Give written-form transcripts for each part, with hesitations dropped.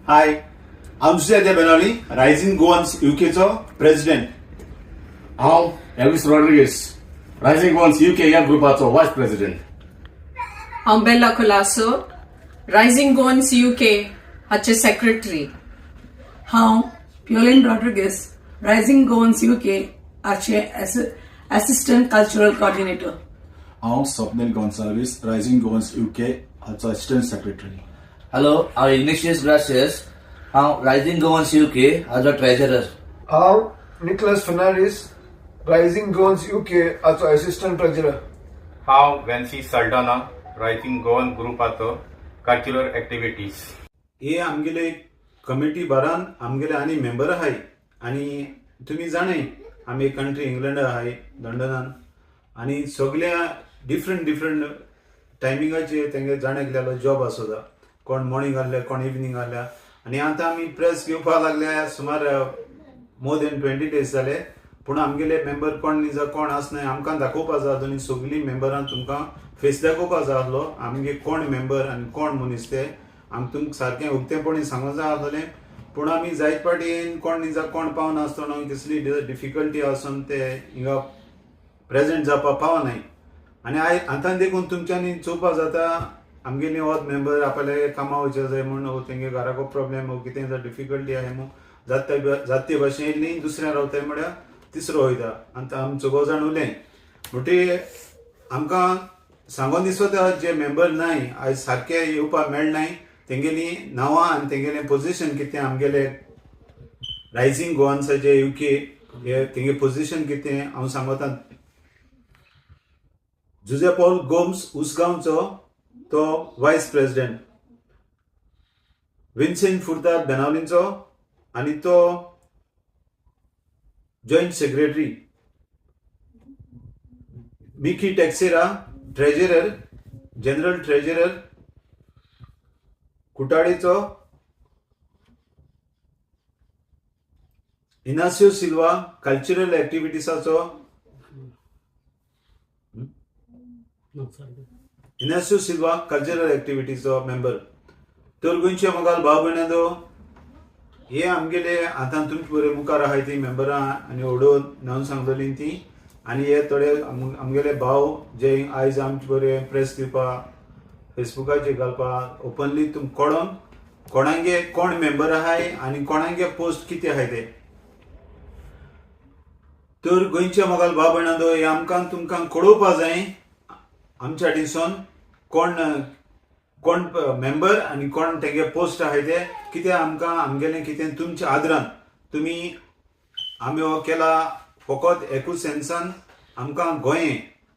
हाय, हांव Jose Benaulim, rising Goans युकेचो president. हांव Elvis Rodrigues, rising Goans UK ह्या ग्रुपाचो वायस प्रेसिडेंट. हांव बेला कुलासो, रायझिंग गोवन्स युके हाचे सेक्रेटरी. हांव प्योलिन रॉड्रिगेस, रायझिंग गोवन्स युके हाचे असिस्टंट कल्चरल कॉर्डिनेटर. हांव Swapnil Gonsalves, rising Goans UK हाचो असिस्टंट सेक्रेटरी. हॅलो, हांव इग्नेशियस ग्रासियस, हांव रायझिंग गोवन्स युके हाजो ट्रेजरर. हांव Nicholas Fernandes, rising Goans UK हाचो असिस्टंट ट्रेजरर. हांव वॅन्सी Saldana, rising Goan ग्रुपाचो cultural activities. हे आमगेले कमिटी बारान आमगेले आनी मेंबर आहाय आनी तुमी जाणाय, आमी कंट्री इंग्लंड आहाय, लंडनान, आनी सगल्या डिफरंट डिफरंट टायमिंगाचेर तेंगे जाण एकल्यालो जॉब आसता. कोण मॉर्निंग आहले, कोण इवनींग आहल्या. आनी आतां आमी प्रेस घेवपाक लागल्या सुमार मोर दॅन 20 डेज जाले, पूण आमगेले मेंबर कोण निजा कोण आसनाय आमकां दाखोवपा जाय आनी सगलीं मेंबरां तुमकां फेस दाखोवपा जाय आसलो, आमगे कोण मेंबर आनी कोण मनीस ते आमकां तुमकां सारकें उक्तेपणी सांगूंक जाय आसलें. पूण आमी जायत पाटीन कोण निजा कोण पावनासतना, कसली डिफिकल्टी आसून ते हिंगा प्रेजेंट जावपाक पावनाय. आनी आयज आतां देखून तुमच्यांनी चोवपाक जाता, आमगेली होच मेंबर आपल्या कामा वचपाक जाय म्हूण वो तेंगे घराको प्रॉब्लेम वो कितें जर डिफिकल्टी आहा म्हूण जाता जाते भाशेन येयली, दुसऱ्या रावताय म्हळ्यार तिसरो वयता. आनी आमी चौगो जाण उरले म्हणटकीर आमकां सांगोन दिसता, जे मेंबर नाय, आयज सारके येवपाक मेळनाय, तेंगेली नांवां आनी तेंगेलें पोझिशन कितें, आमगेले रायझिंग गोवन्साचे युके हे तेंगे पोझिशन कितें हांव सांगता. जुझे पॉल गोम्स, उसगांवचो, तो वायस प्रेसिडेंट. विन्सेंट फुर्ताद, बेनावलींचो, आनी तो joint secretary. Mickey Teixeira, treasurer, general treasurer कुटाळीचो. इनासियो सिल्वा, कल्चरल ऍक्टिव्हिटीसाचो. इनासियो सिल्वा कल्चरल ऍक्टिव्हिटीचो मेंबर. तर गोंयचे मोगाल भाव भयणांनो, हे आमगेले आतां तुमचे बरे मुखार आहाय ती मेंबरां आनी ओडोवन नांव सांगतली ती. आनी हे थोडे आमगेले भाव जे आयज आमचे बरे प्रेस दिवपा, फेसबुकाचेर घालपा, ओपनली तुमकां कोणोन कोणागे कोण मेंबर आहाय आनी कोणागे पोस्ट कितें आहाय ते. तर गोंयच्या मोगाल भाव भयणांनो, हे आमकां तुमकां कळोवपा जाय आमच्या डिसून कोण कोण मेंबर आनी कोण तेगे पोस्ट आहाय ते. कितें आमकां आमगेलें कितें तुमच्या आदरान तुमी आमी हो केला फकत एकूच सेन्सान, आमकां गोंय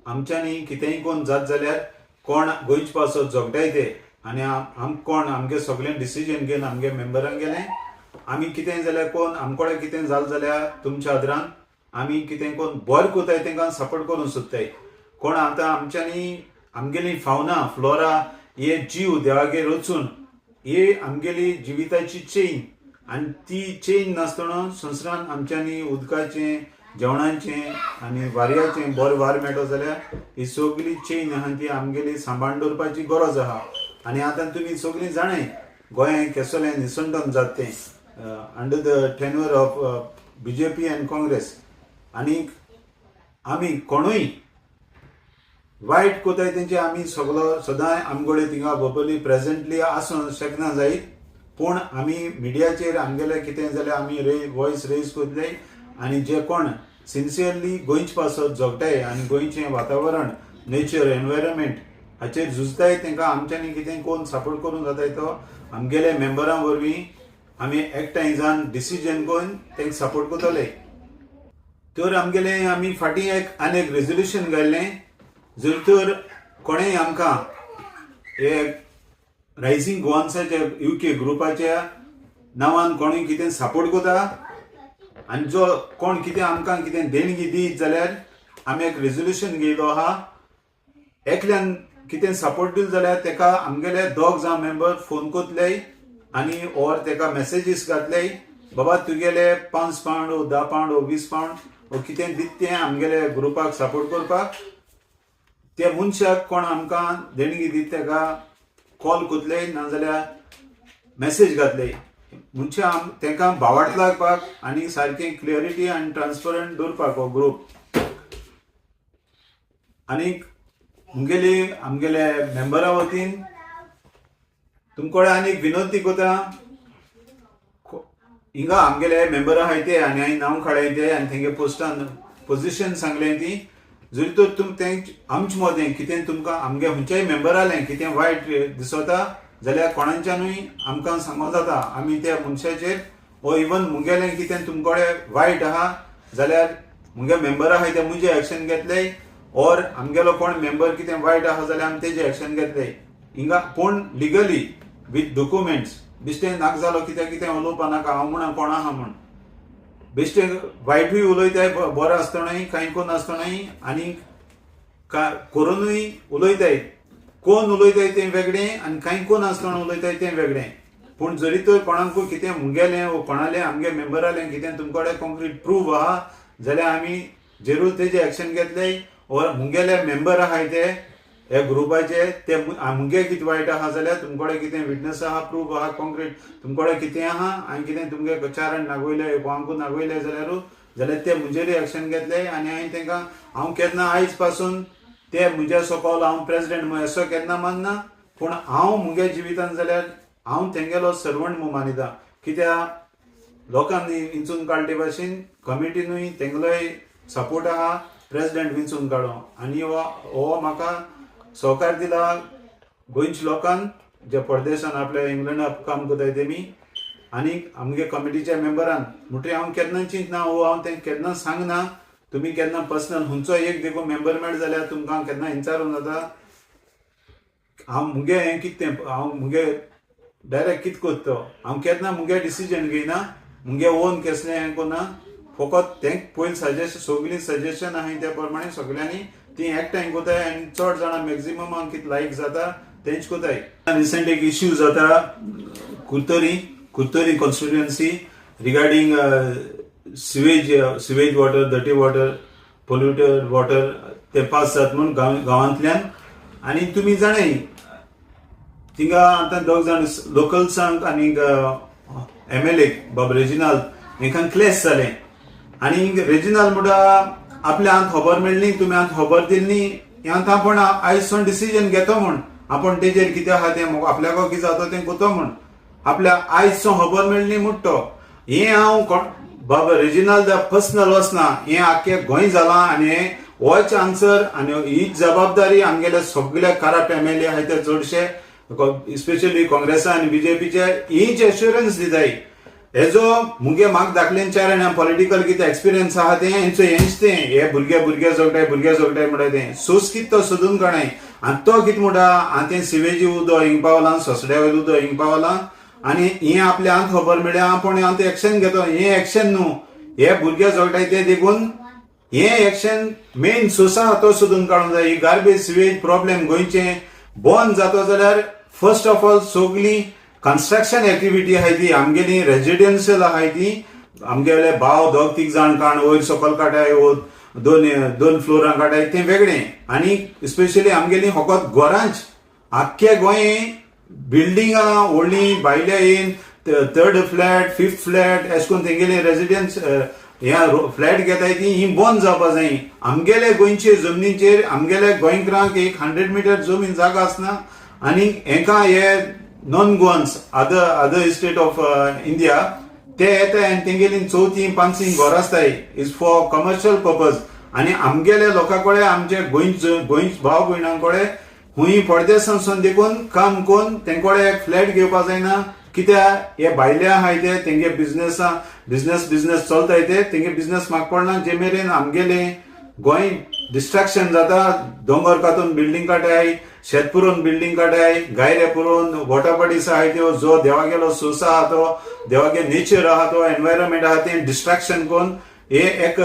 आमच्यांनी कितेंय कोण जात जाल्यार कोण गोंयचे पासत झगडाय ते आनी आम कोण आमगे सगळें डिसिजन घेवन आमगे मेंबरांक गेलें आमी कितेंय जाल्यार, कोण आमकोडे कितें जालें जाल्यार तुमच्या आदरान आमी कितें कोण बरें कोताय तेंकां सपोर्ट करूंक सोदताय. कोण आतां आमच्यांनी आमगेली फावना फ्लोरा हे जीव देवागेर वचून ही आमगेली जिविताची चेन आनी ती चेन नासतना संवसारान आमच्यांनी उदकाचें, जेवणाचें आनी वाऱ्याचें बरें वारें मेळटलो जाल्यार ही सगली चेन आहा ती आमगेली सांबाळून दवरपाची गरज आहा. आनी आतां तुमी सगळीं जाणाय, गोंयांत केसोलें निसंटन जाता तें under the tenure of BJP and Congress. आनी आमी कोणूय वायट कोताय तेंचे आमी सगलो सदांय आमगोडे थिंगा बबली प्रेजेंटली आसूं शकना जायत, पूण आमी मिडियाचेर आमगेले कितें जाल्यार आमी रे वॉयस रेज कोतले आनी जे कोण सिन्सियरली गोंयचे पासत झगटाय आनी गोंयचें वातावरण, नेचर, एनवायरमेंट हाचेर झुजताय, तांकां आमच्यांनी कितें कोण सपोर्ट करूंक जाताय तो आमगेले मेंबरां वरवीं आमी एकठांय जावन डिसिजन करून तांकां सपोर्ट करतले. तर आमगेले आमी फाटीं एक आनी एक रेजोल्युशन घाल्लें, जर तर कोणेय आमकां एक रायझिंग गोवन्साच्या युके ग्रुपाच्या नांवान कोणूय कितें सपोर्ट करता आनी जो कोण कितें आमकां कितें देणगी दीत जाल्यार आमी एक रेजोल्युशन घेयलो आहा, एकल्यान कितें सपोर्ट दिलो जाल्यार तेका आमगेले दोग जावं मेंबर फोन कोतले आनी ओर तेका मॅसेजीस घातले, बाबा तुगेले 5 पावंड वो 10 पावंड वो 20 पावंड वो कितें दित तें आमगेले ग्रुपाक सपोर्ट करपाक, त्या मनशाक कोण आमकां देणगी दित तेका कॉल कोतले नाजाल्यार मॅसेज घातले. म्हणजे आम तांकां बावट लागपाक आनी सारकें क्लियरिटी आनी ट्रान्सपरंट दवरपाक हो ग्रूप. आनी मुगेली आमगेले मेंबरा वतीन तुमकडे आनी एक विनंती कोता. हिंगा आमगेले मेंबर आहाय ते आनी हांवें नांव काडलाय ते आनी तेंगे पोस्टान पोजिशन सांगलें ती. जरी तर तुम तें आमचे मदें कितें तुमकां आमगे खंयच्याय मेंबरालें कितें वायट दिसता जाल्यार कोणाच्यानूय आमकां सांगो जाता. आमी त्या मनशाचेर ओ इवन मुगेलें कितें तुमकडे वायट आहा जाल्यार मुगे मेंबर आहाय ते मुजे एक्शन घेतले ऑर आमगेलो कोण मेंबर कितें वायट आहा जाल्यार आमी तेजें एक्शन घेतले हिंगा, पूण लिगली विथ डॉक्युमेंट्स. बेश्टें नाका जालो कित्याक कितें उलोवपा नाका. हांव म्हणा कोण आहा म्हूण बेश्टें वायटूय उलयताय, बरो आसतनाय कांय कोण आसतनाय आनी करुनूय उलयताय. कोण उलयताय तें वेगळें आनी कांय कोण आसतना उलयताय तें वेगळें. पूण जरी तर कोणाकूय कितें मुगेलें वो कोणालें आमगे मेंबरालें कितें तुमकडे कॉन्क्रीट प्रूफ आहा जाल्यार आमी जरूर तेजें एक्शन घेतले. ऑर मुगेले मेंबर आहाय ते हे ग्रुपाचे ते मुगे कितें वायट आहा जाल्यार तुमकडे कितें विटनस आहा, प्रूफ आहा, कॉन्क्रीट तुमकडे कितें आहा आनी कितें तुमगे चारान नागयले, कोणाकूय नागयले जाल्यार ते मुजेरूय एक्शन घेतले. आनी हांवें तांकां हांव केन्ना आयज पासून ते म्हज्या सकयल हांव प्रेसिडेंट म्हूण असो केन्ना मानना, पूण हांव मुगे जिवितान जाल्यार हांव तेंगेलो सर्वंट म्हूण मानिता. कित्याक लोकांनी विंचून काडले भाशेन कमिटीनूय तेंगलोय सपोर्ट आहा प्रेसिडेंट विंचून काडो आनी हो म्हाका सहकार दिला गोंयच्या लोकांक जे परदेसान आपल्या इंग्लंडाक काम करताय तेमी आनी आमगे कमिटीच्या मेंबरान. म्हणटकीर हांव केन्ना चिंतना हो हांव तें केन्ना सांगना. तुमी केन्ना पर्सनल खंयचो एक देखून मेंबर मेळ जाल्यार तुमकां केन्ना विचारूंक जाता हांव मुगे हें कितें तें हांव मुगे डायरेक्ट कितें करता. हांव केन्ना मुगे डिसिजन घेयना, मुगे ओन केसलें हें करना. फकत तें पयलीं सजेशन सगळीं सजेशन आहाय त्या प्रमाणे सगळ्यांनी ती एकठांय कोताय आनी चड जाणां मॅक्झिममाक कितें लायक जाता तेंच कोताय. रिसंट एक इश्यू जाता Curtorim Curtorim constituency regarding sewage water, dirty water, polluted water ते पास जात म्हूण गांवांतल्यान. आनी तुमी जाणाय थिंगा आतां दोग जाण लोकल्सांक आनी एमएलए बाब रेजिनाल हेंकां क्लॅश जालें. आनी रेजिनाल म्हणटा आपल्या हात खबर मेळ्ळी, तुमी हात खबर दिली न्ही, हें आतां आपूण आयज सावन डिसिजन घेतो म्हूण आपूण तेजेर कितें आहा तें आपल्याको कितें जाता तें करतो म्हूण आपल्या आयज सावन खबर मेळ्ळी म्हणटा तो. हें हांव कोण बाबा रेजिनाल the personal वचना, हें आख्खें गोंय जालां आनी हें होच आन्सर आनी हीच जबाबदारी आमगेल्या सगल्या करप्ट एमएलए आहाय ते चडशे स्पेशली काँग्रेसा आनी बीजेपीचे हीच एश्युरन्स दिताय. हेजो मुगे म्हाका दाखलेन चार आनी पॉलिटिकल कितें एक्सपिरियन्स आहा तें हेंचो हेंच तें हे भुरगे भुरगे जोगटाय भुरगे जोगटाय म्हणटा तें सोस कितें तो सोदून काडाय. आनी तो कितें म्हणटा आनी तें सिवेजी उदक हिंग पावलां, सोसड्या वयलें उदक हिंग पावलां आनी हें आपल्या हात खबर मेळ्ळ्या आपूण हांव तें एक्शन घेतो. हें एक्शन न्हू, हे भुरगे जोगटाय ते देखून हें एक्शन मेन सोर्स आहा तो सोदून काडूंक जाय. ही गार्बेज सिवेज प्रॉब्लेम गोंयचें बंद जाता जाल्यार फर्स्ट ऑफ ऑल सगळी कन्स्ट्रक्शन एक्टिविटी आहाय ती आमगेली रेजिडेन्शियल आहाय ती आमगेले भाव दोग तीग जाण काण वयर सकयल काडाय वो दोन दोन फ्लोरां काडाय तें वेगळें. आनी स्पेशली आमगेली फकत घरांच आख्खे गोंय बिल्डिंगां व्हडलीं भायल्या येवन थर्ड फ्लॅट फिफ्थ फ्लॅट अशें करून तेंगेले रेजिडन्स हे फ्लॅट घेताय ती ही बंद जावपा जाय. आमगेले गोंयचे जमनीचेर आमगेले गोंयकारांक एक 100 मिटर जमीन जागा आसना आनी हेंकां हे non Goans other state of India ते येताय आनी तेंगेली चवथी पांचशी घरां आसताय is for commercial purpose. आनी आमगेले लोकां कडेन आमचे गोंयचे गोंय भाव भयणां कडेन हुंय परदेसांसून देखून काम करून तेंकडे एक फ्लॅट घेवपा जायना. कित्याक हे भायले आहाय ते तेंगे बिजनेसा बिजनेस बिजनेस चलताय ते तेंगे बिजनेस म्हाका पडना. जे मेरेन आमगेले गोंय डिस्ट्रक्शन जाता, दोंगर कातून बिल्डींग काडाय, शेत पुरोवन बिल्डींग काडाय, गायरे पुरोवन वॉटर बॉडीज आहाय त्यो जो देवागेलो सोर्स आहा तो देवागे नेचर आहा तो एनवायरमेंट आहा तें डिस्ट्रक्शन करून हे एक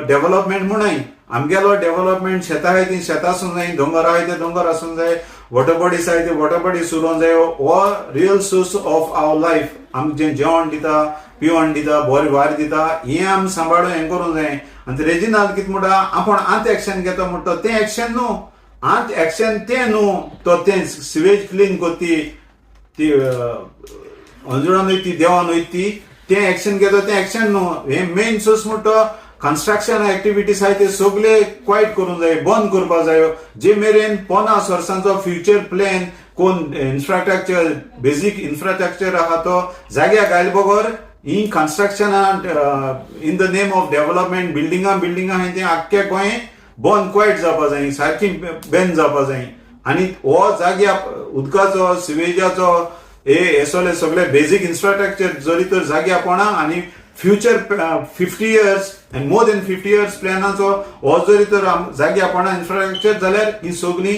डेव्हलपमेंट म्हणून आमगेलो डेव्हलपमेंट शेतां आहाय ती शेतां आसूंक जाय, दोंगर आहाय ते दोंगर आसूंक जाय, वॉटर बॉडीज आहाय ते वॉटर बॉडीज उरोंक जाय. हो real source of our life आमचें जेवण दिता, पिवण दिता, बरें वारें दिता, हें आमी सांबाळून हें करूंक जाय. आनी रेजिनाल कितें म्हणटा आपूण आतां एक्शन घेता म्हणटा तें एक्शन न्हू, आतां एक्शन तें न्हू. तो तें सिवेज क्लीन करती ती अंजुणान वयती, देवान वयती, तें एक्शन घेता तें एक्शन न्हू. हें मेन सोर्स म्हणटा कन्स्ट्रक्शन एक्टिविटीज आहाय ते सगळे क्वायट करूंक जाय, बंद करपाक जायो, जे मेरेन 50 वर्सांचो फ्युचर प्लॅन कोण इन्फ्रास्ट्रक्चर, बेजीक इन्फ्रास्ट्रक्चर आहा तो जाग्यार घायले बगर ही कन्स्ट्रक्शनां in the name of development बिल्डिंगां बिल्डिंगां आहाय तें आख्खे गोंय बंद, क्वायट जावपा जाय, सारकी बॅन जावपा जाय. आनी हो जाग्या उदकाचो, सिवेजाचो, हे सगळे सगळे बेजीक इन्फ्रास्ट्रक्चर जरी तर जाग्या पडना आनी future 50 years and more than 50 years प्लॅनाचो हो जरी तर जाग्या पडना इन्फ्रास्ट्रक्चर, जाल्यार ही सगळी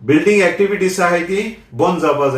बिल्डींग एक्टिविटीज आहाय ती बंद जावपा जाय.